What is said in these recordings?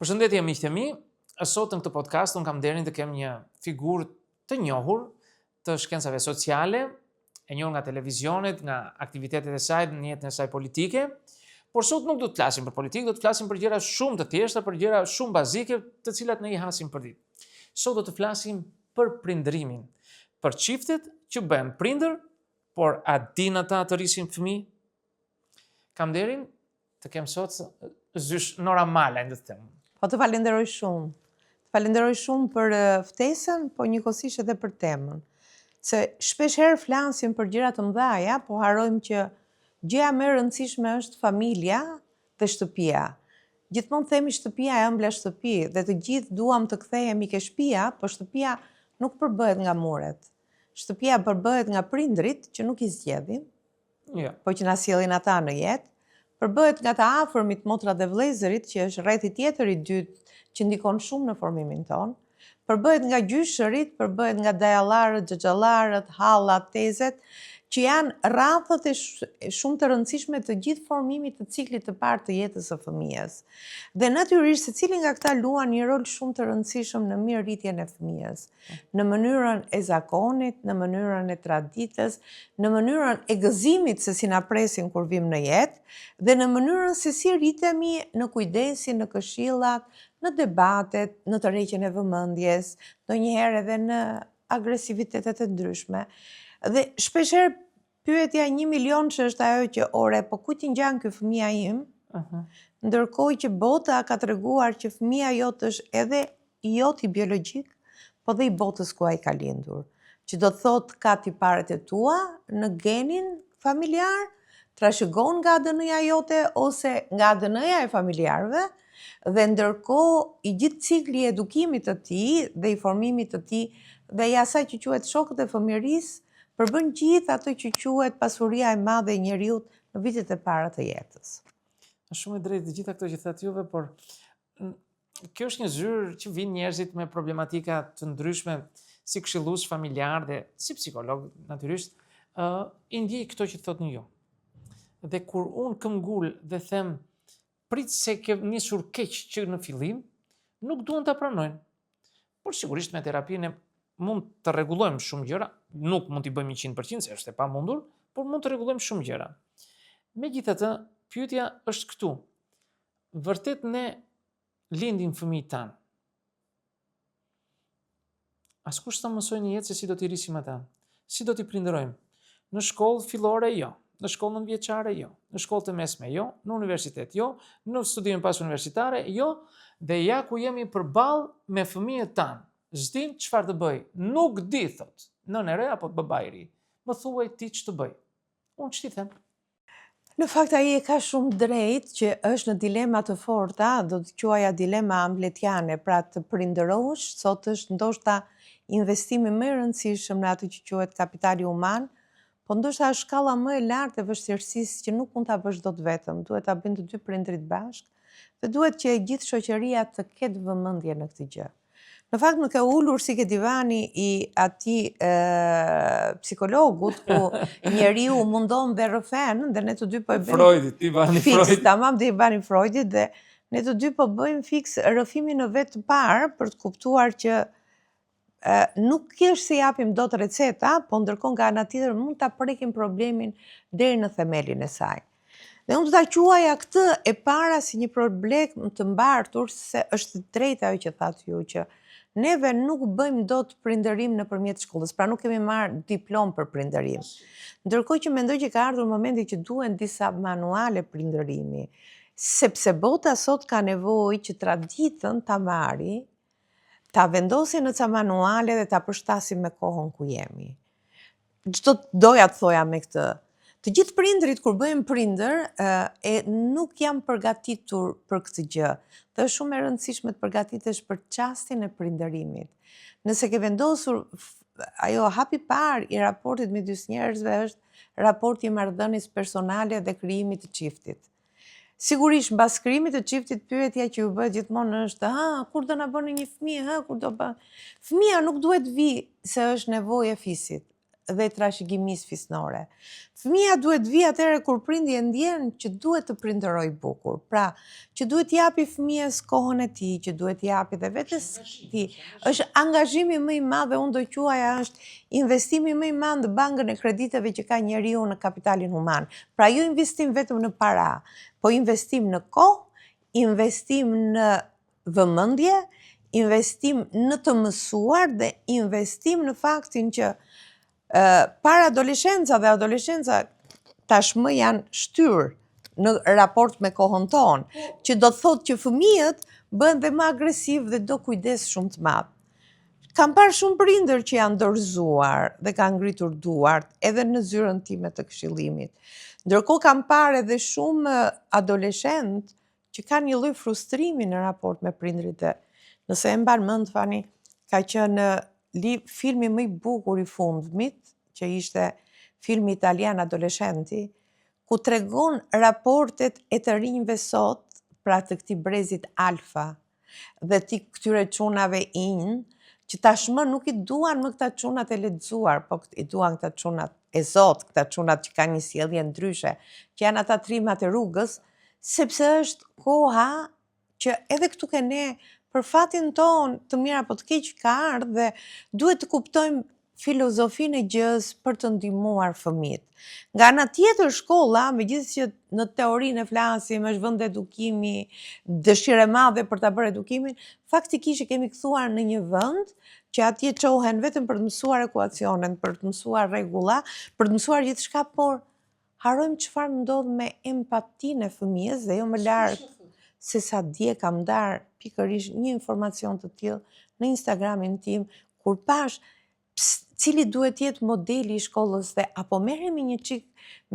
Përshëndetje miqtë e mi. Sot në këtë podcast unë kam nderin të kem një figurë të njohur të shkencave sociale, e njohur nga televizionet, nga aktivitetet e saj në jetën e saj politike. Por sot nuk do të flasim për politikë, do të flasim për gjëra shumë të thjeshta, për gjëra shumë bazike, të cilat ne i hasim përditë. Sot do të flasim për prindërimin, për çiftet që bëhen prindër, por a dinë ata të rrisin fëmijë? Kam nderin të kem sot zysh Nora Malaj, do të them. Po të falenderoj shumë. Të falenderoj shumë për ftesën, po njëkohësisht edhe për temën. Se shpesh herë flasim për gjëra të mëdha, po harrojmë që gjëja më e rëndësishme është familja dhe shtëpia. Gjithmonë themi shtëpia e ëmbla shtëpi dhe të gjithë duam të kthehemi ke shtëpia, po shtëpia nuk përbëhet nga muret. Shtëpia përbëhet nga prindrit që nuk i zgjedhim, Jo. Po që na sjellin ata në jetë, përbëhet nga të afërmit, motrat dhe vëllezërit, që është rrethi tjetër i dytë që ndikon shumë në formimin tonë, përbëhet nga gjyshërit, përbëhet nga dajallarët, xhaxhallarët, hallat, tezet, që janë rrathët e shumë të rëndësishme të gjithë formimit të ciklit të parë të jetës së fëmijës. Dhe natyrisht secili nga këta luan një rol shumë të rëndësishëm në mirërritjen e fëmijës. në mënyrën e zakonit, në mënyrën e traditës, në mënyrën e gëzimit se si na presin kur vijmë në jetë dhe në mënyrën se si rritemi në kujdesin, në këshillat, në debatet, në tërheqjen e vëmendjes, ndonjëherë edhe në agresivitetet e ndryshme. Dhe shpeshherë Pyetja njëmilionëshe është ajo që ore, po kujt i ngjan ky fëmija im? Uh -huh. Ndërkohë që bota ka treguar që fëmija jot është edhe i joti biologjik, po dhe i botës ku ai ka lindur. Që do të thotë ka tiparet e tua në genin familjar, trashëgon nga ADN-ja jote ose nga ADN-ja e familjarëve, dhe ndërkohë i gjithë cikli i edukimit të tij dhe i formimit të tij dhe i asaj që quhet shokët e fëmijërisë, përbën gjithë atë që quhet pasuria e madhe e njeriut në vitet e para të jetës. Është shumë e drejtë të gjitha këto që thatë juve, por kjo është një zyrë që vijnë njerëzit me problematika të ndryshme si këshillues familjar dhe si psikolog natyrisht, ë uh, i ndjej këto që thotni ju. Dhe kur unë këmbgul dhe them prit se ke nisur keq që në fillim, nuk duan ta pranojnë. Por sigurisht me terapinë mund të rregullojmë shumë gjëra, nuk mund t'i bëjmë 100% se është e pamundur, por mund të rregullojmë shumë gjëra. Megjithatë, pyetja është këtu. Vërtet ne lindim fëmijët tanë. Askush s'na mësoi në jetë se si do t'i rrisim ata, si do t'i prindërojmë. Në shkollë fillore jo, në shkollë nëntëvjeçare jo, në shkollë të mesme jo, në universitet jo, në studime pasuniversitare jo, dhe ja ku jemi përballë me fëmijët tanë. S'dim çfarë të bëj, nuk di thotë, nënë e re apo baba i ri. Më thuaj ti ç'të bëj. Unë ç't'i them? Në fakt ai e ka shumë drejt që është në dilema të forta, do të quaja dilema hamletiane, pra të prindërosh, sot është ndoshta investimi më i rëndësishëm në atë që quhet kapitali human, po ndoshta është shkalla më e lartë e vështirësisë që nuk mund ta bësh dot vetëm, duhet ta bëjnë të dy prindërit bashkë dhe duhet që e gjithë shoqëria të ketë vëmendje në këtë gjë. Në fakt më ke ulur si ke divani i atij psikologut ku njeriu mundon dhe rrëfen dhe ne të dy po e bëjmë Freudit, divani fiks, Freudit. Tamam divani Freudit dhe ne të dy po bëjmë fiks rrëfimin në vetë të parë për të kuptuar që e, nuk është se japim dot receta, po ndërkohë nga ana tjetër mund ta prekim problemin deri në themelin e saj. Dhe unë do ta quaja këtë e para si një problem të mbartur se është e drejtë ajo që thatë ju që neve nuk bëjmë dot prindërim nëpërmjet shkollës, pra nuk kemi marrë diplomë për prindërim. Ndërkohë që mendoj që ka ardhur momenti që duhen disa manuale prindërimi, sepse bota sot ka nevojë që traditën ta marri, ta vendosi në ca manuale dhe ta përshtasi me kohën ku jemi. Ç'do të doja të thoja me këtë? Të gjithë prindërit kur bëhen prindër e nuk janë përgatitur për këtë gjë. Dhe është shumë e rëndësishme të përgatitesh për çastin e prindërimit. Nëse ke vendosur ajo hapi i parë i raportit midis njerëzve është raporti i marrëdhënies personale dhe krijimit të çiftit. Sigurisht mbas krijimit të çiftit pyetja që ju bëhet gjithmonë është, ha, kur do na bëni një fëmijë, ha, kur do bën. Fëmija nuk duhet vijë se është nevojë e fisit. dhe trashëgimisë fisnore. Fëmija duhet të vijë atëherë kur prindi e ndjen që duhet të prindërojë bukur. Pra, që duhet t'i japi fëmijës kohën e tij, që duhet t'i japi dhe vetes tij. Është angazhimi më i madh dhe unë do quaja është investimi më i madh në bankën e krediteve që ka njeriu në kapitalin human. Pra, jo investim vetëm në para, po investim në kohë, investim në vëmendje, investim në të mësuar dhe investim në faktin që para adoleshenca dhe adoleshenca tashmë janë shtyrë në raport me kohën tonë, që do të thotë që fëmijët bëhen dhe më agresiv dhe do kujdes shumë të madh. Kam parë shumë prindër që janë dorëzuar dhe kanë ngritur duart edhe në zyrën time të këshillimit. Ndërkohë kam parë edhe shumë adoleshent që kanë një lloj frustrimi në raport me prindërit dhe nëse e mban mend Fani, ka qenë li, filmi më i bukur i fundmit, që ishte filmi italian Adoleshenti, ku tregon raportet e të rinjve sot, pra të këtij brezit alfa, dhe ti këtyre çunave in, që tashmë nuk i duan më këta çunat e lexuar, po i duan këta çunat e zot, këta çunat që kanë një sjellje ndryshe, që janë ata trimat e rrugës, sepse është koha që edhe këtu ke ne, për fatin tonë, të mirë apo të keq ka ardhë dhe duhet të kuptojmë filozofinë e gjës për të ndihmuar fëmijët. Nga ana tjetër shkolla, megjithëse që në teorinë e flasim, është vend edukimi, dëshirë e madhe për ta bërë edukimin, faktikisht e kemi kthuar në një vend që atje çohen vetëm për të mësuar ekuacionet, për të mësuar rregulla, për të mësuar gjithçka, por harrojmë çfarë ndodh me empatinë e fëmijës dhe jo më larg se sa dje kam ndarë pikërisht një informacion të tillë në Instagramin tim, kur pash cili duhet jetë modeli i shkollës dhe apo merremi një çik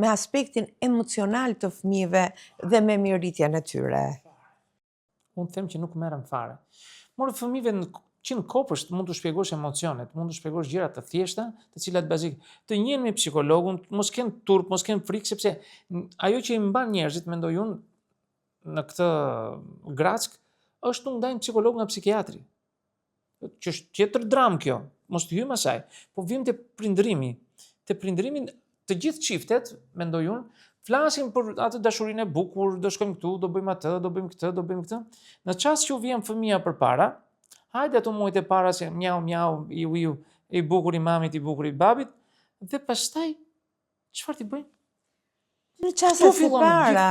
me aspektin emocional të fëmijëve dhe me mirëritjen e tyre. Unë them që nuk merrem fare. Por fëmijëve në që në kopësht mund të shpjegosh emocionet, mund të shpjegosh gjëra të thjeshta, të cilat bazik të njihen me psikologun, mos kenë turp, mos kenë frikë sepse ajo që i mban njerëzit, mendoj unë, në këtë grack është nuk ndajnë psikolog nga psikiatri. Që është tjetër dram kjo, mos të hyjmë asaj. Po vim te prindërimi. Te prindërimi të gjithë çiftet, mendoj unë, flasin për atë dashurinë e bukur, do shkojmë këtu, do bëjmë atë, do bëjmë këtë, do bëjmë këtë. Në çast që u vjen fëmia përpara, hajde ato muajt e para se mjau mjau, iu iu, i bukur i mamit, i bukur i babit, dhe pastaj çfarë ti bëjnë? Në çastet e para,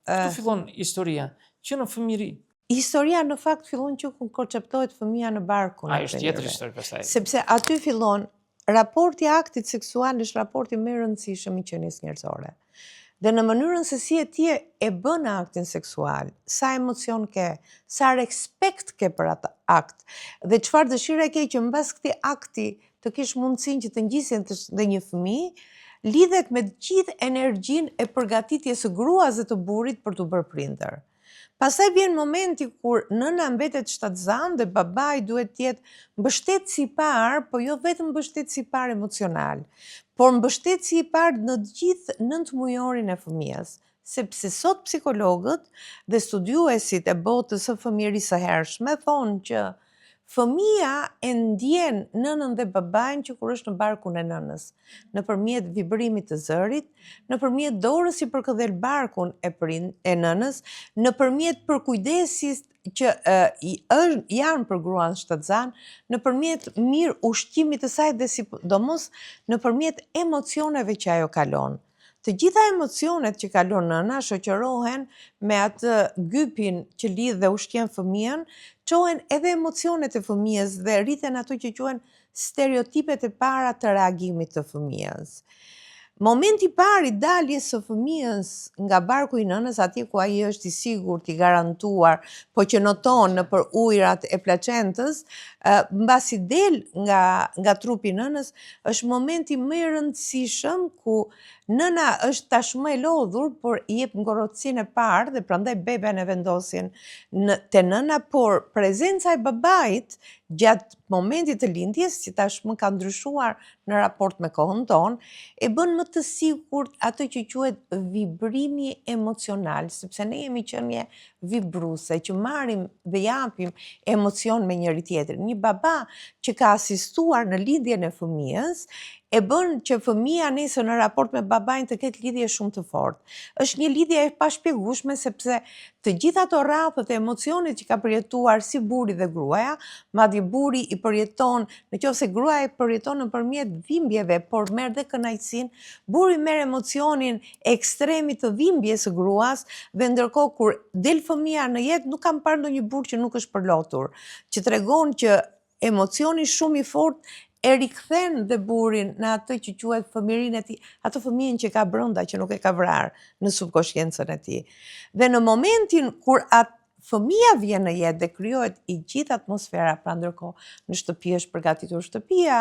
Këtu fillon historia, që në fëmijëri. Historia në fakt fillon që kur konceptohet fëmia në barkun. Ai është tjetër histori pastaj. Sepse aty fillon raporti i aktit seksual është raporti më i rëndësishëm i qenies njerëzore. Dhe në mënyrën se si e ti e bën aktin seksual, sa emocion ke, sa respekt ke për atë akt, dhe çfarë dëshire ke që mbas këtij akti të kesh mundësinë që të ngjisjen dhe një fëmijë, lidhet me të gjithë energjinë e përgatitjes së gruas dhe të burrit për t'u bërë prindër. Pastaj vjen momenti kur nëna mbetet shtatzan dhe babai duhet të jetë mbështetësi i parë, po jo vetëm mbështetësi i parë emocional, por mbështetësi i parë në të gjithë nëntëmujorin e fëmijës, sepse sot psikologët dhe studiuesit e botës së fëmijërisë së hershme thonë që fëmija e ndjen nënën dhe babain që kur është në barkun e nënës, nëpërmjet vibrimit të zërit, nëpërmjet dorës i përkëdhel barkun e prind, e nënës, nëpërmjet përkujdesit që e, i është, janë për gruan shtatzan, nëpërmjet mirë ushqimit të saj dhe sidomos nëpërmjet emocioneve që ajo kalon. Të gjitha emocionet që kalon nëna shoqërohen me atë gypin që lidh dhe ushqen fëmijën, çohen edhe emocionet e fëmijës dhe rriten ato që quhen stereotipet e para të reagimit të fëmijës. Momenti i parë i daljes së fëmijës nga barku i nënës, atje ku ai është i sigurt, i garantuar, po që noton nëpër ujërat e placentës, mbasi del nga nga trupi i nënës, është momenti më i rëndësishëm ku nëna është tashmë e lodhur, por i jep ngrohtësinë e parë dhe prandaj beben e vendosin në te nëna, por prezenca e babait gjatë momentit të lindjes, që tashmë ka ndryshuar në raport me kohën tonë, e bën më të sigurt atë që quhet vibrimi emocional, sepse ne jemi qenie vibruese që marrim dhe japim emocion me njëri tjetrin. Një baba që ka asistuar në lindjen e fëmijës, E bën që fëmija nesër në raport me babain të ketë lidhje shumë të fortë. Është një lidhje e pashpjegueshme sepse të gjitha ato rrathët e emocionit që ka përjetuar si burri dhe gruaja, madje burri i përjeton, në qoftë se gruaja i përjeton nëpërmjet dhimbjeve, por merr dhe kënaqësinë, burri merr emocionin e ekstremit të dhimbjes së gruas dhe ndërkohë kur del fëmija në jetë nuk kam parë ndonjë burrë që nuk është përlotur, që tregon që emocioni shumë i fortë e rikthen dhe burrin në atë që quhet fëmijërinë e tij, atë fëmijën që ka brenda, që nuk e ka vrarë në subkoshiencën e tij. Dhe në momentin kur atë fëmija vjen në jetë dhe krijohet i gjithë atmosfera, pra ndërkohë në shtëpi është përgatitur shtëpia,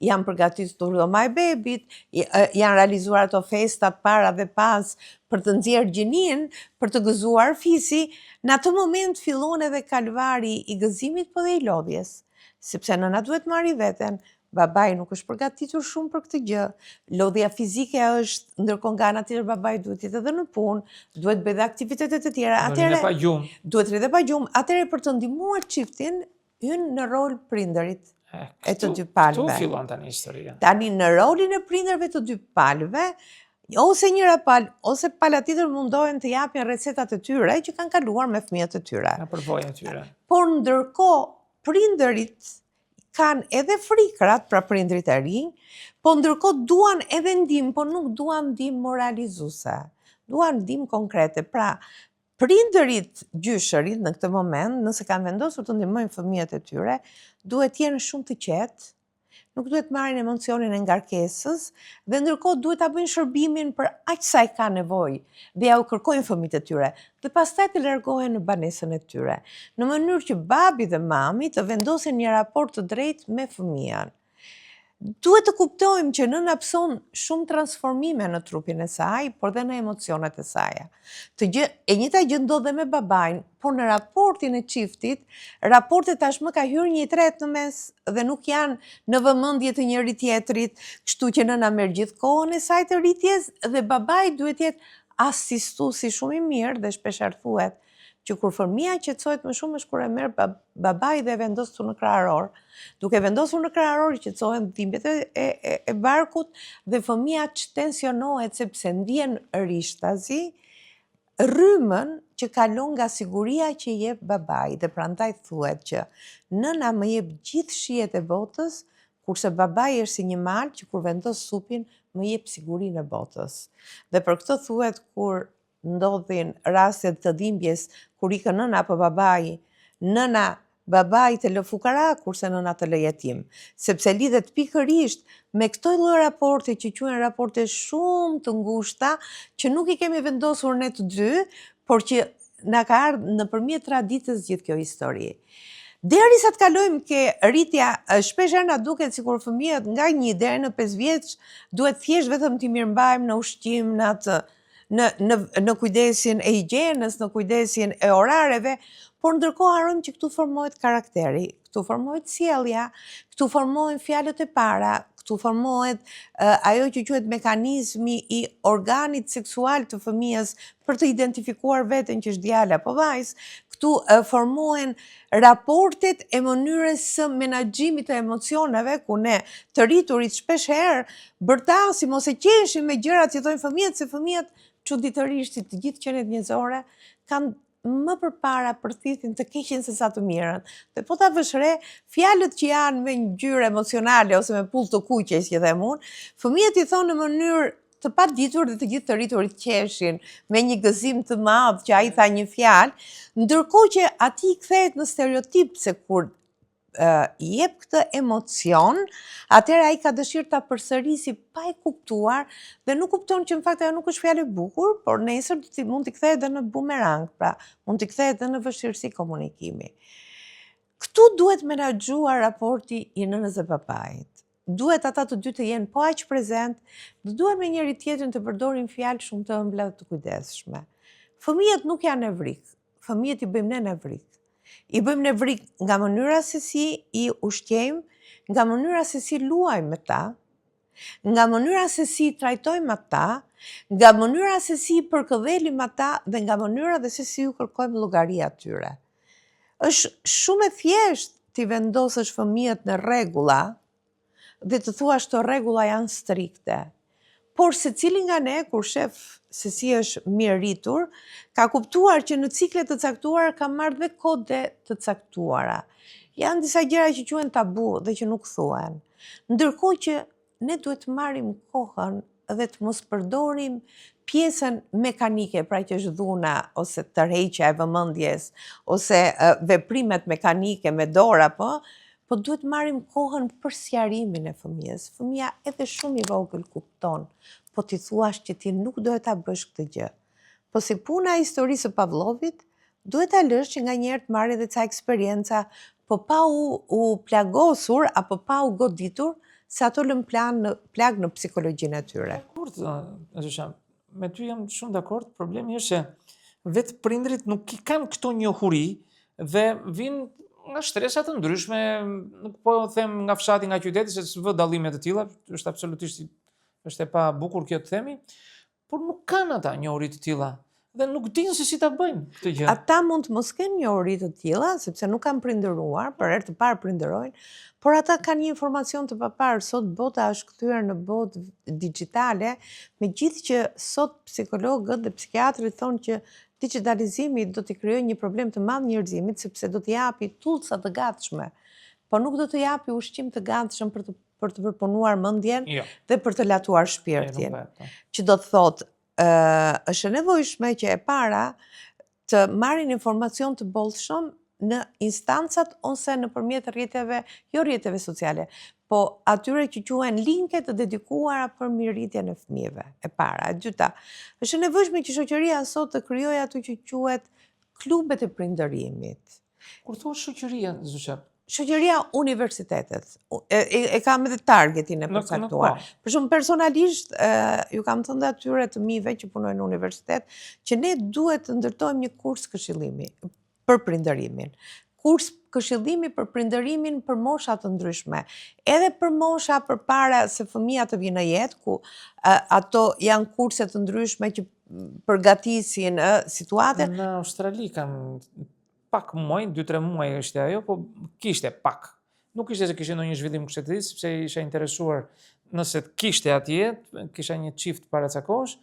janë përgatitur dhoma e bebit, janë realizuar ato festat para dhe pas për të nxjerrë gjinin, për të gëzuar fisi, në atë moment fillon edhe kalvari i gëzimit po dhe i lodhjes. Sepse nëna duhet marri veten, babai nuk është përgatitur shumë për këtë gjë. Lodhja fizike është, ndërkohë nga ana tjetër babai duhet të jetë edhe në punë, duhet bëjë dhe aktivitete të tjera. Atëherë pa gjumë. Duhet rri dhe pa gjumë. Atëherë për të ndihmuar çiftin hyn në rol prindërit e të dy palëve. Këtu fillon tani historia. Tani në rolin e prindërve të dy palëve, ose njëra palë, ose pala tjetër mundohen të japin recetat e tyre që kanë kaluar me fëmijët e tyre. Nga përvoja e tyre. Por ndërkohë prindërit kanë edhe frikrat, pra prindërit e rinj, po ndërkohë duan edhe ndihmë, po nuk duan ndihmë moralizuese. Duan ndihmë konkrete. Pra, prindërit gjyshërit në këtë moment, nëse kanë vendosur të ndihmojnë fëmijët e tyre, duhet të jenë shumë të qetë, nuk duhet marrin emocionin e ngarkesës dhe ndërkohë duhet ta bëjnë shërbimin për aq sa e ka nevojë dhe ja u kërkojnë fëmijët e tyre dhe pastaj të largohen në banesën e tyre, në mënyrë që babi dhe mami të vendosin një raport të drejtë me fëmijën. Duhet të kuptojmë që nëna pëson shumë transformime në trupin e saj, por dhe në emocionet e saja. Të gjë, e njëjta gjë ndodh dhe me babain, por në raportin e çiftit, raportet tashmë ka hyrë një i tretë në mes dhe nuk janë në vëmendje të njëri tjetrit, kështu që nëna merr gjithë kohën e saj të rritjes dhe babai duhet të jetë asistuesi shumë i mirë dhe shpeshherë thuhet që kur fëmija qetësohet më shumë është kur e merr babai dhe e vendos në kraharor. Duke vendosur në kraharor qetësohen dhimbjet e, e, e, e barkut dhe fëmija çtensionohet sepse ndjen rishtazi rrymën që kalon nga siguria që jep babai dhe prandaj thuhet që nëna më jep gjithë shijet e botës, kurse babai është si një mal që kur vendos supin më jep sigurinë e botës. Dhe për këtë thuhet kur ndodhin raste të dhimbjes kur ikën nëna apo babai, nëna babai të lë fukara, kurse nëna të lë jetim, sepse lidhet pikërisht me këto lloj raporte që quhen raporte shumë të ngushta, që nuk i kemi vendosur ne të dy, por që na ka ardhur nëpërmjet traditës gjithë kjo histori. Derisa të kalojmë ke rritja, shpesh herë na duket sikur fëmijët nga 1 deri në 5 vjeç duhet thjesht vetëm t'i mirëmbajmë në ushqim, në atë në në në kujdesin e higjienës, në kujdesin e orareve, por ndërkohë harrojmë që këtu formohet karakteri, këtu formohet sjellja, këtu formohen fjalët e para, këtu formohet uh, ajo që quhet mekanizmi i organit seksual të fëmijës për të identifikuar veten që është djalë apo vajzë, këtu uh, formohen raportet e mënyrës së menaxhimit të emocioneve, ku ne të rriturit shpesh herë bërtasim ose qeshim me gjërat që thonë fëmijët, se fëmijët çuditërisht si të gjithë qeniet njerëzore kanë më përpara përthithin të keqen se sa të mirën. Dhe po ta vësh re, fjalët që janë me ngjyrë emocionale ose me pullë të kuqe, që them unë, fëmijët i thonë në mënyrë të paditur dhe të gjithë të rriturit qeshin me një gëzim të madh që ai tha një fjalë, ndërkohë që atij i kthehet në stereotip se kur i jep këtë emocion, atëherë ai ka dëshirë ta përsërisi pa e kuptuar dhe nuk kupton që në fakt ajo nuk është fjalë e bukur, por nesër do t'i mund t'i kthehet edhe në bumerang, pra mund t'i kthehet edhe në vështirësi komunikimi. Këtu duhet menaxhuar raporti i nënës dhe babait. Duhet ata të dy të jenë po aq prezent dhe duhet me njëri tjetrin të përdorin fjalë shumë të ëmbla dhe të kujdesshme. Fëmijët nuk janë nevrik, fëmijët i bëjmë ne nevrik. I bëjmë nevrik nga mënyra se si i ushqejmë, nga mënyra se si luajmë me ta, nga mënyra se si i trajtojmë ata, nga mënyra se si i përkëdhelim ata dhe nga mënyra dhe se si ju kërkojmë llogari atyre. Është shumë e thjeshtë t'i vendosësh fëmijët në rregulla. dhe të thuash këto rregulla janë strikte. Por secili nga ne, kur shef se si është mirërritur, ka kuptuar që në cikle të caktuara ka marrë dhe kode të caktuara. Janë disa gjëra që quhen tabu dhe që nuk thuhen. Ndërkohë që ne duhet të marrim kohën dhe të mos përdorim pjesën mekanike, pra që është dhuna ose tërheqja e vëmendjes ose veprimet mekanike me dorë apo, po duhet marrim kohën për sqarimin e fëmijës. Fëmija edhe shumë i vogël kupton, po t'i thuash që ti nuk duhet ta bësh këtë gjë. Po si puna e historisë së Pavlovit, duhet ta lësh që nganjëherë të marrë edhe ca eksperienca, po pa u, u plagosur apo pa u goditur, se ato lënë plan në, plagë në psikologjinë e tyre. Dakord, Zysha, me ty jam shumë dakord, problemi është se vetë prindrit nuk i kanë këto njohuri dhe vinë nga shtresa të ndryshme, nuk po them nga fshati, nga qyteti, se s'vë dallime të tilla, është absolutisht është e pa bukur kjo të themi, por nuk kanë ata njohuri të tilla dhe nuk dinë se si ta bëjnë këtë gjë. Ata mund të mos kenë njohuri të tilla, sepse nuk kanë prindëruar, për herë të parë prindërojnë, por ata kanë një informacion të paparë. Sot bota është kthyer në botë digjitale, megjithë që sot psikologët dhe psikiatrit thonë që digitalizimi do t'i krijojë një problem të madh njerëzimit, sepse do t'i japi toolsa të gatshme, po nuk do të japi ushqim të gatshëm për të për të përpunuar mendjen jo. dhe për të latuar shpirtin. Jo, po. Që do të thotë, është e nevojshme që e para të marrin informacion të bollshëm në instancat ose nëpërmjet rrjeteve, jo rrjeteve sociale, po atyre që quhen linke të dedikuara për mirërritjen e fëmijëve. E para, e dyta, është e nevojshme që shoqëria sot të krijojë ato që quhet klubet e prindërimit. Kur thua shoqëria, Zysha? Shoqëria universitetet. E, e, e kam edhe targetin e përcaktuar. Po. Për shumë personalisht, e, ju kam thënë dhe atyre të mive që punojnë në universitet, që ne duhet të ndërtojmë një kurs këshillimi për prindërimin. Kurs këshillimi për prindërimin për mosha të ndryshme. Edhe për mosha përpara se fëmija të vinë në jetë, ku e, ato janë kurse të ndryshme që përgatisin situatën. Në Australi kam pak muaj, 2-3 muaj ishte ajo, po kishte pak. Nuk ishte se kishte ndonjë zhvillim kështu sepse isha interesuar nëse kishte atje, kisha një çift para ca kohësh,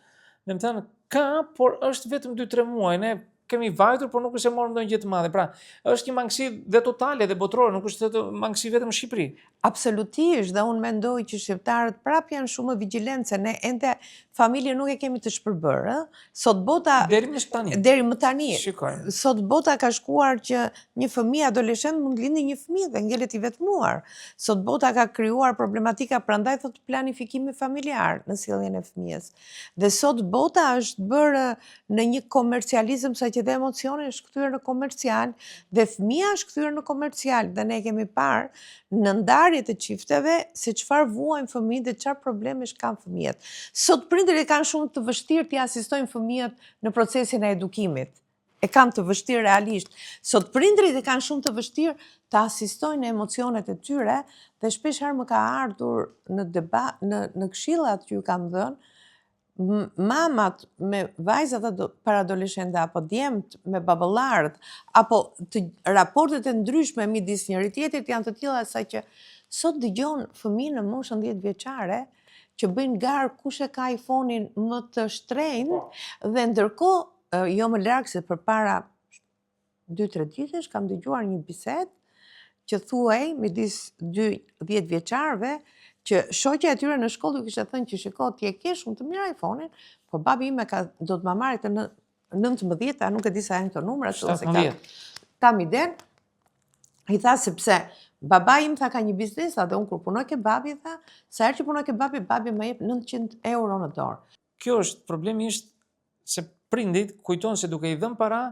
dhe më thanë, ka, por është vetëm 2-3 muaj, ne kemi vajtur, por nuk është se morëm ndonjë gjë të madhe. Pra, është një mangësi dhe totale dhe botërore, nuk është të mangësi vetëm në Shqipëri. Absolutisht, dhe unë mendoj që shqiptarët prap janë shumë vigjilent, se ne ende familjen nuk e kemi të shpërbërë, ë? Sot bota Deri më tani. Deri më tani. Shikojmë. Sot bota ka shkuar që një fëmijë adoleshent mund të lindi një fëmijë dhe ngelet i vetmuar. Sot bota ka krijuar problematika, prandaj thot planifikimi familjar në sjelljen e fëmijës. Dhe sot bota është bërë në një komercializëm sa që dhe emocioni është kthyer në komercial dhe fëmija është kthyer në komercial dhe ne kemi parë në ndarjet e çifteve se çfarë vuajnë fëmijët dhe çfarë problemesh kanë fëmijët. Sot prindërit e kanë shumë të vështirë t'i asistojnë fëmijët në procesin e edukimit. E kanë të vështirë realisht. Sot prindërit e kanë shumë të vështirë të asistojnë në emocionet e tyre dhe shpesh herë më ka ardhur në deba, në në këshillat që ju kam dhënë, mamat me vajzat paradoleshente apo djemt me baballarët apo të raportet e ndryshme midis njëri tjetrit janë të tilla sa që sot dëgjon fëmijë në moshën 10 vjeçare që bëjnë garë kush e ka iPhone-in më të shtrenjtë po. dhe ndërkohë jo më larg se përpara 2-3 ditësh kam dëgjuar një bisedë që thuhej midis dy 10 vjeçarëve që shoqja e tyre në shkollë ju kishte thënë që shiko ti e ke shumë të mirë iPhone-in, po babi im e ka do të ma marrë këtë në 19, a nuk e di sa janë këto numra, ose ka. Kam iden, i tha sepse baba im tha ka një biznes, tha dhe unë kur punoj ke babi, tha, sa herë që punoj ke babi, babi më jep 900 euro në dorë. Kjo është, problemi është se prindit kujton se duke i dhënë para,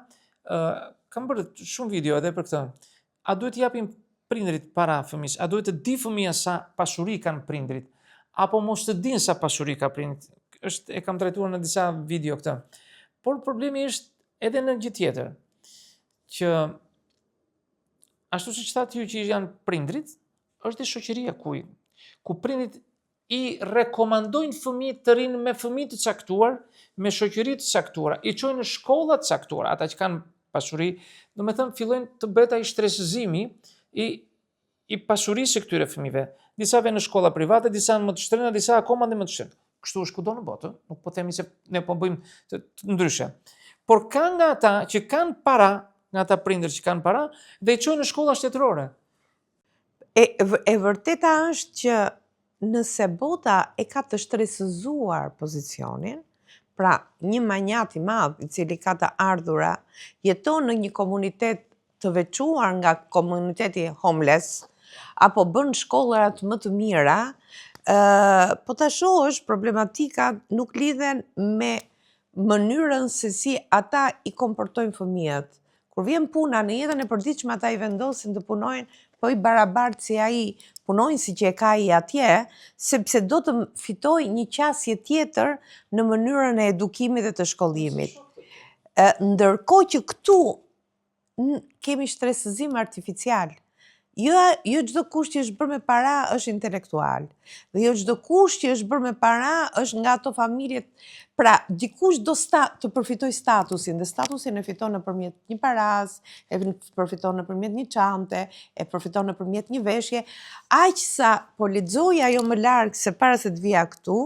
ë kam bërë shumë video edhe për këtë. A duhet t'i japin prindrit para fëmijës? A duhet të di fëmija sa pasuri kanë prindrit? Apo mos të dinë sa pasuri ka prindrit? Është e kam trajtuar në disa video këtë. Por problemi është edhe në gjë tjetër, që ashtu siç thatë ju që janë prindrit, është dhe shoqëria ku ku prindrit i rekomandojnë fëmijët të rinë me fëmijë të caktuar, me shoqëri të caktuara, i çojnë në shkolla të caktuara, ata që kanë pasuri, do me thënë fillojnë të bëhet ai shtresëzimi i i pasurisë së këtyre fëmijëve. Disa venë në shkolla private, disa në më të shtrenjta, disa akoma dhe më të shtrenjta. Kështu është kudo në botë, nuk po themi se ne po bëjmë të, të ndryshe. Por ka nga ata që kanë para, nga ata prindër që kanë para, dhe i çojnë në shkolla shtetërore. E, e vërteta është që nëse bota e ka të shtresëzuar pozicionin, pra një manjat i madh i cili ka të ardhura, jeton në një komunitet të veçuar nga komuniteti homeless, apo bën shkollat më të mira, po ta shohësh problematikat nuk lidhen me mënyrën se si ata i komportojnë fëmijët. Kur vjen puna në jetën e përditshme ata i vendosin të punojnë po i barabartë si ai punonjësi që e ka ai atje, sepse do të fitojë një qasje tjetër në mënyrën e edukimit dhe të shkollimit. Ndërkohë që këtu kemi shtresëzim artificial. Jo, jo çdo kush që është bërë me para është intelektual. Dhe jo çdo kush që është bërë me para është nga ato familjet. Pra, dikush do sta, të përfitoj statusin, dhe statusin e fiton nëpërmjet një paras, e përfiton nëpërmjet një çante, e përfiton nëpërmjet një veshje, aq sa po lexoja jo më larg se para se të vija këtu,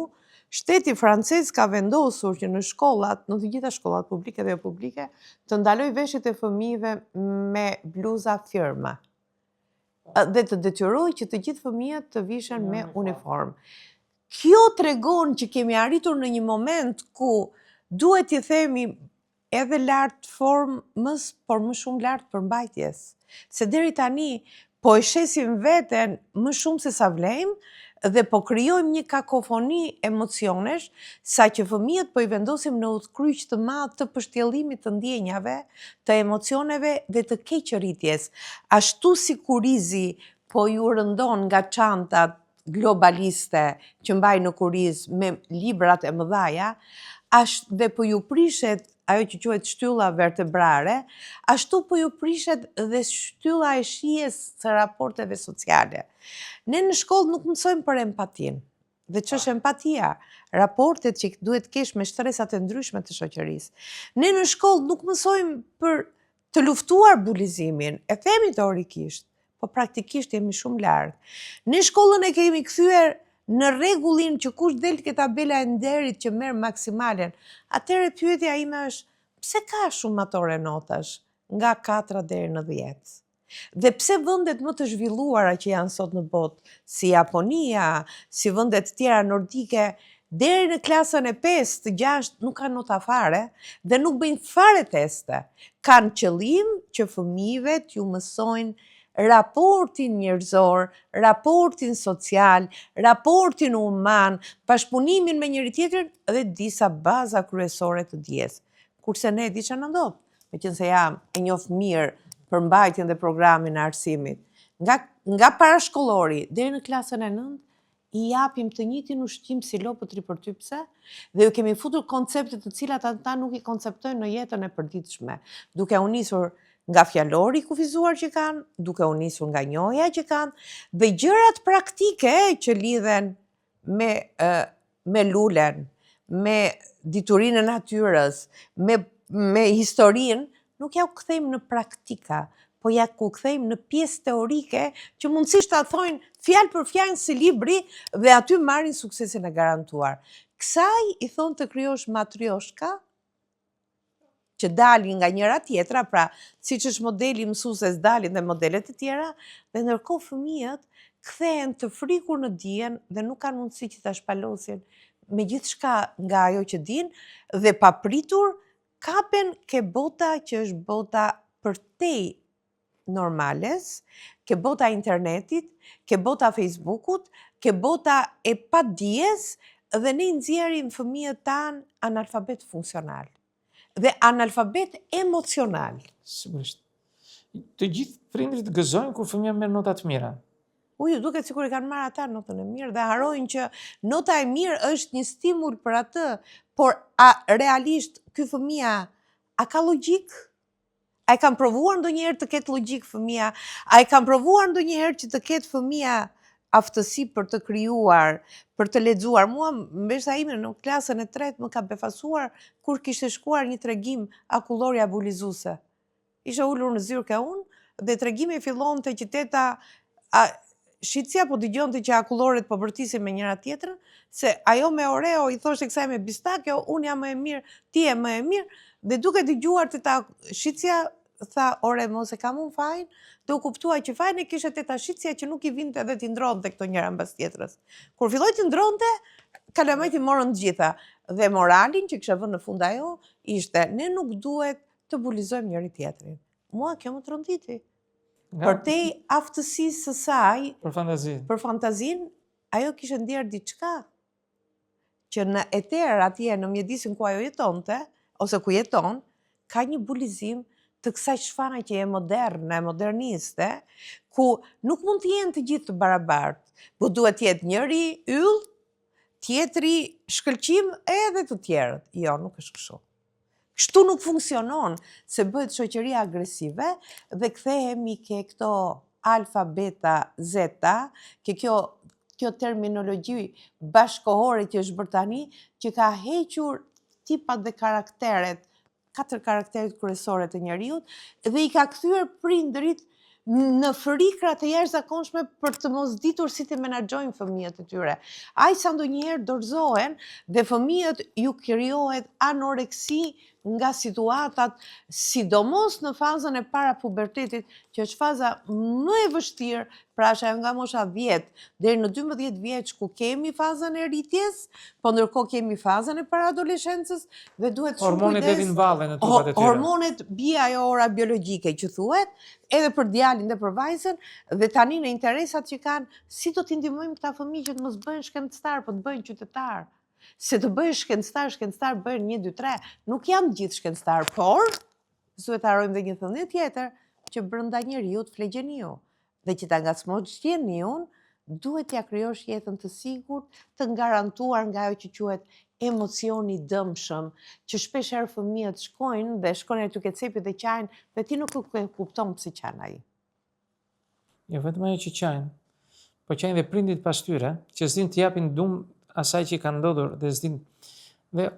shteti francez ka vendosur që në shkollat, në të gjitha shkollat publike dhe jo publike, të ndaloj veshjet e fëmijëve me bluza firma dhe të detyroj që të gjithë fëmijët të vishen me uniformë. Kjo tregon që kemi arritur në një moment ku duhet t'i themi edhe lart formës, por më shumë lart përmbajtjes. Se deri tani po e shesim veten më shumë se sa vlejmë dhe po krijojmë një kakofoni emocionesh, sa që fëmijët po i vendosim në udhkryq të madh të pështjellimit të ndjenjave, të emocioneve dhe të keqrritjes. Ashtu si kurizi po ju rëndon nga çantat globaliste që mbajnë në kuriz me librat e mëdhaja, ashtu dhe po ju prishet ajo që quhet shtylla vertebrare, ashtu po ju prishet dhe shtylla e shijes së raporteve sociale. Ne në shkollë nuk mësojmë për empatinë. Dhe ç'është empatia? Raportet që duhet kesh me shtresat e ndryshme të shoqërisë. Ne në shkollë nuk mësojmë për të luftuar bulizimin, e themi teorikisht, po praktikisht jemi shumë larg. Ne shkollën e kemi kthyer në rregullin që kush del ke tabela e nderit që merr maksimalen. Atëherë pyetja ime është, pse ka shumë matore notash nga 4 deri në 10? Dhe pse vendet më të zhvilluara që janë sot në botë, si Japonia, si vendet të tjera nordike, deri në klasën e 5, të 6 nuk kanë nota fare dhe nuk bëjnë fare teste. Kanë qëllim që fëmijëve t'ju mësojnë raportin njerëzor, raportin social, raportin human, bashkëpunimin me njëri tjetrin dhe disa baza kryesore të dijes. Kurse ne di çfarë na ndodh, meqenëse jam e njoh mirë përmbajtjen dhe programin e arsimit. Nga nga parashkollori deri në klasën e 9 i japim të njëjtin ushqim si lopët ripërtypse dhe ju kemi futur koncepte të cilat ata nuk i konceptojnë në jetën e përditshme, duke u nisur nga fjalori i kufizuar që kanë, duke u nisur nga njohja që kanë dhe gjërat praktike që lidhen me me lulen, me diturinë e natyrës, me me historinë, nuk ja u kthejmë në praktika, po ja ku kthejmë në pjesë teorike që mundësisht ta thojnë fjalë për fjalë si libri dhe aty marrin suksesin e garantuar. Kësaj i thonë të krijosh matrioshka që dalin nga njëra tjetra, pra siç është modeli i mësueses dalin dhe modelet e tjera, dhe ndërkohë fëmijët kthehen të frikur në dijen dhe nuk kanë mundësi që ta shpalosin me gjithçka nga ajo që dinë dhe papritur kapen ke bota që është bota përtej normales, ke bota e internetit, ke bota Facebookut, ke bota e padijes dhe ne i nxjerrim fëmijët tanë analfabet funksional dhe analfabet emocional. Sigurisht. Të gjithë prindërit gëzojnë kur fëmija merr nota të mira. U ju duket sikur e kanë marrë ata notën e mirë dhe harrojnë që nota e mirë është një stimul për atë, por a realisht ky fëmija a ka logjik? A e kanë provuar ndonjëherë të ketë logjik fëmija? A e kanë provuar ndonjëherë që të ketë fëmija aftësi për të krijuar, për të lexuar? Mua mbesa ime në klasën e tretë më ka befasuar kur kishte shkuar një tregim akullorja bullizuese. Ishte ulur në zyrë ke unë dhe tregimi fillonte që teta a, Shitësja po dëgjonte që akulloret po bërtisin me njëra tjetrën, se ajo me Oreo i thoshte kësaj me bistakio, unë jam më e mirë, ti je më e mirë, dhe duke dëgjuar te ta shitësja tha ore mos e kam unë fajin, dhe u kuptua që fajin e kishte teta shitësja që nuk i vinte dhe t'i ndronte këto njëra mbas tjetrës. Kur filloi t'i ndronte, kalamajt i morën të gjitha. Dhe moralin që kisha vënë në fund ajo ishte ne nuk duhet të bulizojmë njëri tjetrin. Mua kjo më tronditi. Nga... Përtej aftësisë së saj, për fantazinë. Për fantazinë, ajo kishte ndjerë diçka që në eter atje në mjedisin ku ajo jetonte ose ku jeton, ka një bulizim të kësaj shfaqjeje moderne, moderniste, ku nuk mund të jenë të gjithë të barabartë, po duhet të jetë njëri yll, tjetri shkëlqim edhe të tjerët. Jo, nuk është kështu. Kështu nuk funksionon, se bëhet shoqëria agresive dhe kthehemi ke këto alfa, beta, zeta, ke kjo kjo terminologji bashkohore që është bërë tani, që ka hequr tipat dhe karakteret, katër karakteret kryesore të njeriut dhe i ka kthyer prindërit në frikra të jashtëzakonshme për të mos ditur si të menaxhojnë fëmijët e tyre. Aq sa ndonjëherë dorëzohen dhe fëmijët ju krijohet anoreksi nga situatat, sidomos në fazën e para pubertetit, që është faza më e vështirë, pra është ajo nga mosha 10 deri në 12 vjeç ku kemi fazën e rritjes, po ndërkohë kemi fazën e paraadoleshencës dhe duhet shumë Hormonet hedhin valle në trupat e tyre. Hormonet bie ajo ora biologjike që thuhet, edhe për djalin dhe për vajzën, dhe tani në interesat që kanë, si do t'i ndihmojmë këta fëmijë që të mos bëhen shkencëtar, po të bëhen qytetar. Se të bëhesh shkencëtar, shkencëtar bëhen 1 2 3, nuk janë të gjithë shkencëtar, por s'duhet të harrojmë dhe një thënie tjetër, që brenda njeriut fle gjeniu. Dhe që ta ngacmosh gjeniun, duhet t'ia krijosh jetën të sigurt, të garantuar nga ajo që quhet emocioni i dëmshëm, që shpesh herë fëmijët shkojnë dhe shkojnë aty ke cepi dhe qajnë dhe ti nuk e kupton pse qan ai. Jo vetëm ajo që qajnë, po qajnë dhe prindit pas tyre, që s'din të japin dum asaj që i ka ndodhur dhe s'din dhe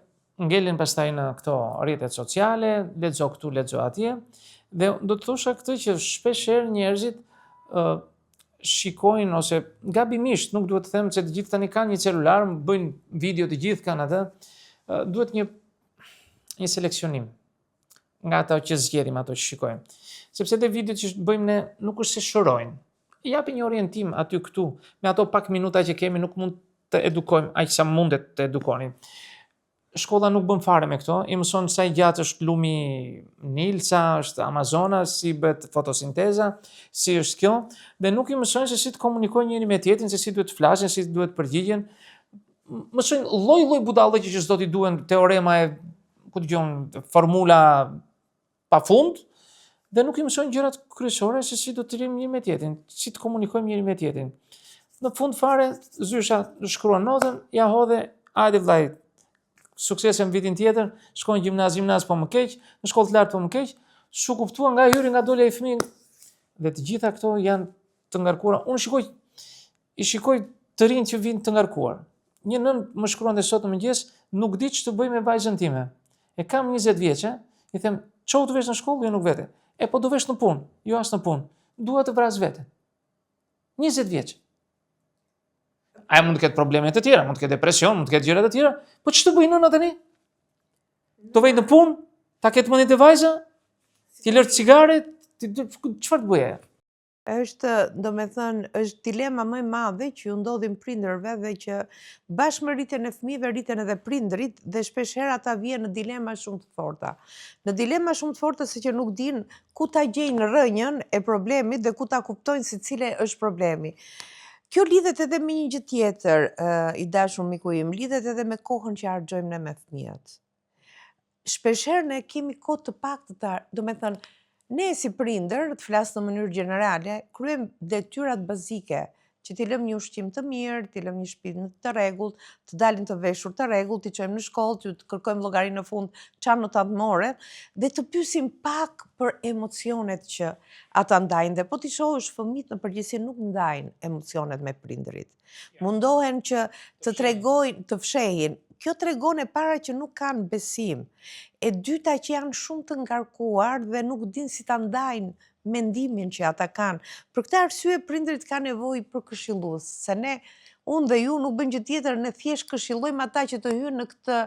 ngelen pastaj në këto rrjetet sociale, lexo këtu, lexo atje, dhe do të thosha këtë që shpesh herë njerëzit uh, shikojnë ose gabimisht, nuk duhet të them se të gjithë tani kanë një celular, bëjnë video të gjithë kanë atë, uh, duhet një një seleksionim nga ato që zgjedhim, ato që shikojmë. Sepse dhe videot që bëjmë ne nuk është se shërojnë. Japin një orientim aty këtu, me ato pak minuta që kemi nuk mund të edukojmë aq sa mundet të edukonim. Shkolla nuk bën fare me këto, i mëson sa i gjatë është lumi Nil, sa është Amazonas, si bëhet fotosinteza, si është kjo, dhe nuk i mësojnë se si të komunikojnë njëri me tjetrin, se si duhet të flasin, si duhet të përgjigjen. Mësojnë lloj-lloj budallëqe që s'do t'i duhen teorema e ku dëgjon formula pa fund dhe nuk i mësojnë gjërat kryesore se si do të rrimë njëri me tjetrin, si të komunikojmë njëri me tjetrin. Në fund fare zysha shkruan notën, ja hodhe, hajde vllai. Suksese në vitin tjetër, shkon në gjimnaz, gjimnaz po më keq, në shkollë të lartë po më keq, s'u kuptua nga hyri nga doli ai fëmijë. Dhe të gjitha këto janë të ngarkuara. Unë shikoj i shikoj të rinj që vijnë të ngarkuar. Një nënë më shkruante sot në mëngjes, nuk di ç'të bëj me vajzën time. E kam 20 vjeçe, i them, çohu të vesh në shkollë, jo nuk vete. E po do vesh në punë, jo as në punë. Dua të vras veten. 20 vjeç. Ajo mund të ketë probleme të tjera, mund të ketë depresion, mund të ketë gjëra të tjera, po ç'të bëj nëna tani? Do vej në punë, ta ketë mendjen te vajza, t'i lërë cigaret, çfarë të bëj ajo? Është, domethënë, është dilema më e madhe që ju ndodhin prindërve dhe që bashkë me rritjen e fëmijëve rriten edhe prindërit dhe shpesh herë ata vihen në dilema shumë të forta. Në dilema shumë të forta se që nuk dinë ku ta gjejnë rrënjën e problemit dhe ku ta kuptojnë se cili është problemi. Kjo lidhet edhe me një gjë tjetër, i dashur miku im, lidhet edhe me kohën që harxhojmë ne me fëmijët. Shpeshherë ne kemi kohë të paktë të, domethënë, ne si prindër, të flas në mënyrë gjenerale, kryejmë detyrat bazike, që t'i lëmë një ushqim të mirë, t'i lëmë një shtëpi të rregullt, të dalin të veshur të rregullt, t'i çojmë në shkollë, të kërkojmë llogari në fund çfarë notat morën dhe të pyesim pak për emocionet që ata ndajnë dhe po t'i shohësh fëmijët në përgjithësi nuk ndajnë emocionet me prindërit. Mundohen që të tregojnë, të fshehin. Kjo tregon e para që nuk kanë besim. E dyta që janë shumë të ngarkuar dhe nuk dinë si ta ndajnë mendimin që ata kanë. Për këtë arsye prindërit kanë nevojë për këshillues, se ne unë dhe ju nuk bëjmë gjë tjetër, ne thjesht këshillojmë ata që të hyjnë në këtë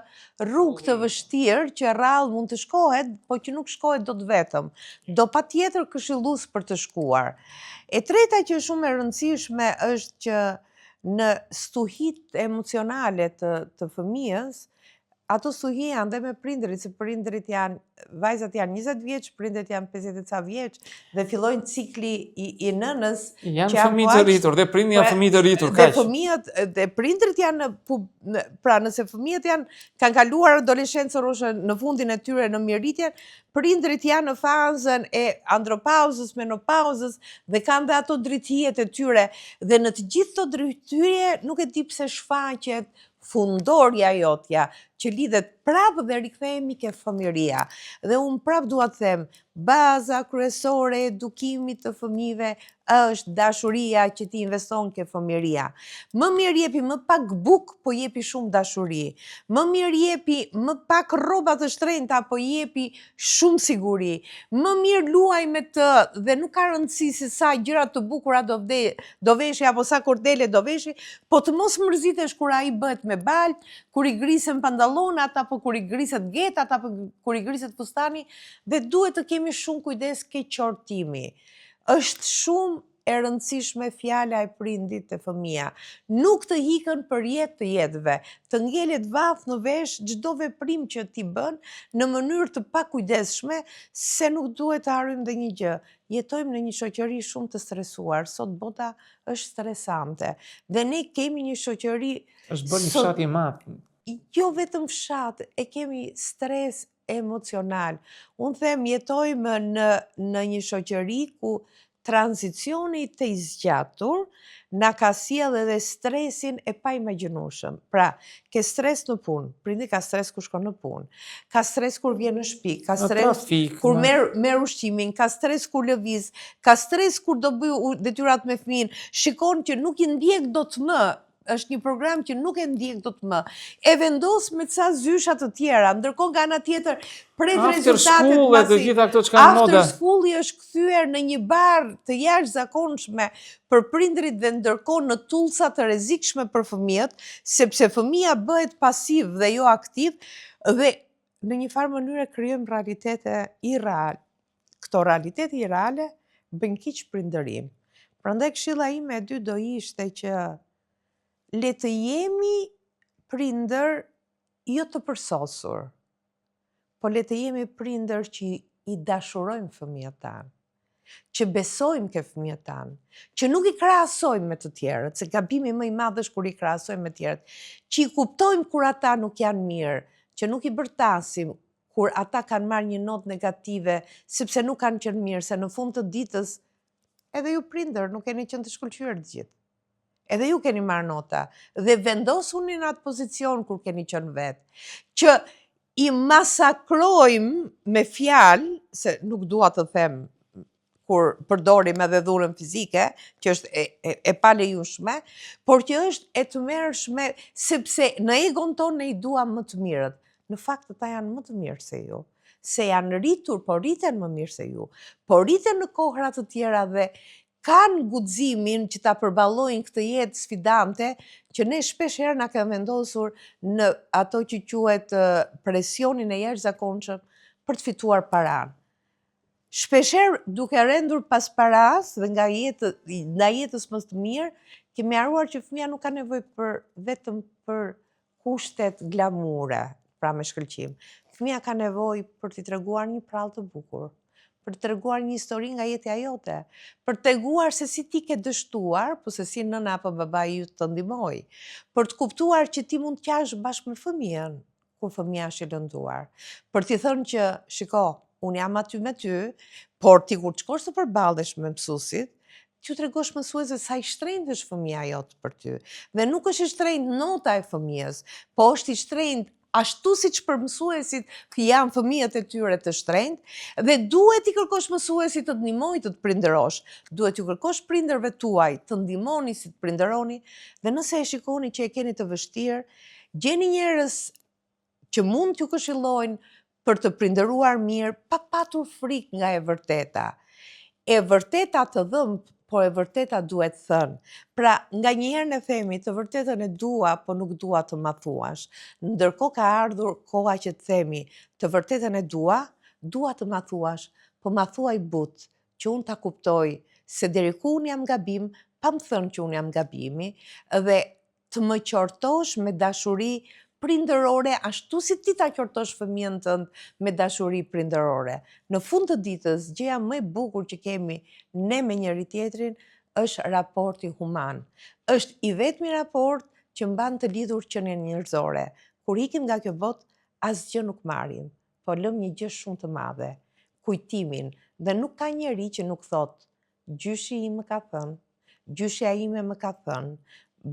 rrugë të vështirë që rrallë mund të shkohet, po që nuk shkohet dot vetëm. Do patjetër këshillues për të shkuar. E treta që është shumë e rëndësishme është që në stuhit emocionale të, të fëmijës, ato stuhi janë dhe me prindërit, se prindërit janë, vajzat janë 20 vjeç, prindërit janë 50 e ca vjeç, dhe fillojnë cikli i, i nënës Janë fëmijë të rritur dhe prindërit janë fëmijë të rritur, kaq. Dhe fëmijët dhe prindërit janë në, në pra nëse fëmijët janë kanë kaluar adoleshencën ose në fundin e tyre në mirëritjen, prindërit janë në fazën e andropauzës, menopauzës dhe kanë dhe ato dritëhijet e tyre dhe në të gjithë këto dritëhije nuk e di pse shfaqet fundorja jotja, që lidhet prapë dhe rikthehemi ke fëmijëria. Dhe unë prapë dua të them, baza kryesore e edukimit të fëmijëve është dashuria që ti investon ke fëmijëria. Më mirë jepi më pak bukë, po jepi shumë dashuri. Më mirë jepi më pak rroba të shtrenjta, po jepi shumë siguri. Më mirë luaj me të dhe nuk ka rëndësi se sa gjëra të bukura do vde, do veshi apo sa kordele do veshi, po të mos mërzitesh kur ai bëhet me baltë, kur i grisen pantallonat apo kur i griset getat apo kur i griset fustani dhe duhet të kemi shumë kujdes ke qortimi. Është shumë e rëndësishme fjala e prindit te fëmija. Nuk të ikën për jetë të jetëve. Të ngelet vath në vesh çdo veprim që ti bën në mënyrë të pakujdesshme, se nuk duhet të harrojmë dhe një gjë. Jetojmë në një shoqëri shumë të stresuar. Sot bota është stresante. Dhe ne kemi një shoqëri Është bërë një fshat i madh. Jo vetëm fshat, e kemi stres emocional. Unë them jetojmë në në një shoqëri ku tranzicioni i tejzgjatur na ka sjellë edhe stresin e paimagjinueshëm. Pra, ke stres në punë, prindi ka stres kur shkon në punë, ka stres kur vjen në shtëpi, ka stres kur merr merr ushqimin, ka stres kur lëviz, ka stres kur do bëjë detyrat me fëmijën, shikon që nuk i ndjek dot më është një program që nuk e ndjek dot më. E vendos me ca zysha të tjera, ndërkohë nga ana tjetër pret rezultatet school e të gjitha këto çka janë moda. After school-i është kthyer në një barrë të jashtëzakonshme për prindërit dhe ndërkohë në tullca të rrezikshme për fëmijët, sepse fëmija bëhet pasiv dhe jo aktiv dhe në një farë mënyre krijojmë realitete irreal. Këto realitete irreale bëjnë keq prindërim. Prandaj këshilla ime e dytë do ishte që le të jemi prindër jo të përsosur, po le të jemi prindër që i dashurojmë fëmijët tanë, që besojmë ke fëmijët tanë, që nuk i krahasojmë me të tjerët, se gabimi më i madh është kur i krahasojmë me të tjerët, që i kuptojmë kur ata nuk janë mirë, që nuk i bërtasim kur ata kanë marrë një notë negative, sepse nuk kanë qenë mirë, se në fund të ditës edhe ju prindër nuk keni qenë të shkëlqyer të gjithë. Edhe ju keni marrë nota dhe vendosuni në atë pozicion kur keni qenë vetë. Që i masakrojmë me fjalë, se nuk dua të them kur përdorim edhe dhunën fizike, që është e, e, e palejushme, por që është e tmerrshme, sepse në egon tonë ne i duam më të mirët. Në fakt ata janë më të mirë se ju, se janë rritur, po rriten më mirë se ju, po rriten në kohëra të tjera dhe kanë guximin që ta përballojnë këtë jetë sfidante që ne shpesh herë na kanë vendosur në ato që quhet presionin e jashtëzakonshëm për të fituar paranë. Shpeshherë duke rendur pas parasë dhe nga jetë, nga jetës më të mirë, kemi harruar që fëmija nuk ka nevojë për vetëm për kushtet glamure, pra me shkëlqim. Fëmija ka nevojë për t'i treguar një prallë të bukur, për të treguar një histori nga jeta jote, për të treguar se si ti ke dështuar, po se si nëna apo babai yt të ndihmoi, për të kuptuar që ti mund të qash bashkë me fëmijën, kur fëmija është i lënduar. Për t'i thënë që, shiko, unë jam aty me ty, por ti kur të shkosh të përballesh me mësuesit, t'ju tregosh mësuesve sa i shtrenjtë është fëmija jot për ty. Dhe nuk është i shtrenjtë nota e fëmijës, po është i shtrenjtë ashtu siç për mësuesit që janë fëmijët e tyre të shtrenjtë, dhe duhet t'i kërkosh mësuesit të të ndihmojë të të prindërosh. Duhet t'ju kërkosh prindërve tuaj të ndihmoni si të prindëroni, dhe nëse e shikoni që e keni të vështirë, Gjeni njerëz që mund t'ju këshillojnë për të prindëruar mirë pa patur frikë nga e vërteta. E vërteta të dhëmb, po e vërteta duhet thënë. Pra, nganjëherë ne themi, të vërtetën e dua, po nuk dua të ma thuash. Ndërkohë ka ardhur koha që të themi, të vërtetën e dua, dua të ma thuash, po ma thuaj butë, që unë ta kuptoj se deri ku unë jam gabim, pa më thënë që unë jam gabimi, dhe të më qortosh me dashuri prindërore ashtu si ti ta qortosh fëmijën tënd me dashuri prindërore. Në fund të ditës, gjëja më e bukur që kemi ne me njëri-tjetrin është raporti human. Është i vetmi raport që mban të lidhur qenien njerëzore. Kur ikim nga kjo botë, asgjë nuk marrim, po lëmë një gjë shumë të madhe, kujtimin, dhe nuk ka njeri që nuk thotë, Gjyshi im më ka thënë, gjyshja ime më ka thënë,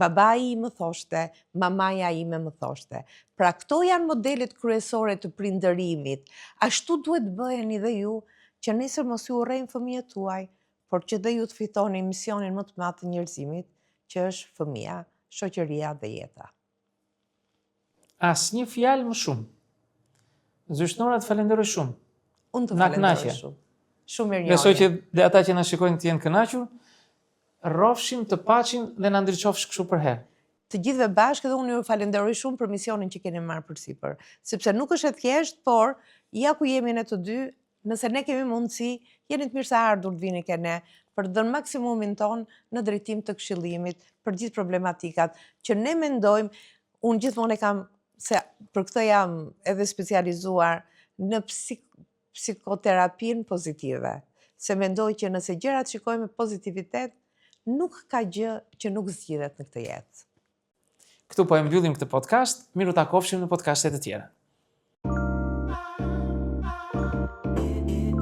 babai im më thoshte, mamaja ime më thoshte. Pra këto janë modelet kryesore të prindërimit. Ashtu duhet të bëheni dhe ju, që nesër mos ju urrejnë fëmijët tuaj, por që dhe ju të fitoni misionin më të madh të njerëzimit, që është fëmija, shoqëria dhe jeta. Asnjë fjalë më shumë. Zysh Nora të falenderoj shumë. Unë të falenderoj shumë. Shumë mirënjohje. Besoj që dhe ata që na shikojnë të jenë kënaqur. Rrofshim të paçim dhe na ndriçofsh kështu përherë. Të gjithëve bashkë dhe unë ju falenderoj shumë për misionin që keni marrë përsipër, sepse nuk është e thjeshtë, por ja ku jemi ne të dy, Nëse ne kemi mundësi, jeni të mirëseardhur të vini ke ne për të dhënë maksimumin tonë në drejtim të këshillimit për gjithë problematikat që ne mendojmë, unë gjithmonë e kam se për këtë jam edhe specializuar në psik psikoterapinë pozitive, se mendoj që nëse gjërat shikojmë me pozitivitet, nuk ka gjë që nuk zgjidhet në këtë jetë. Këtu po e mbyllim këtë podcast, mirutakofshim në podcastet e tjera.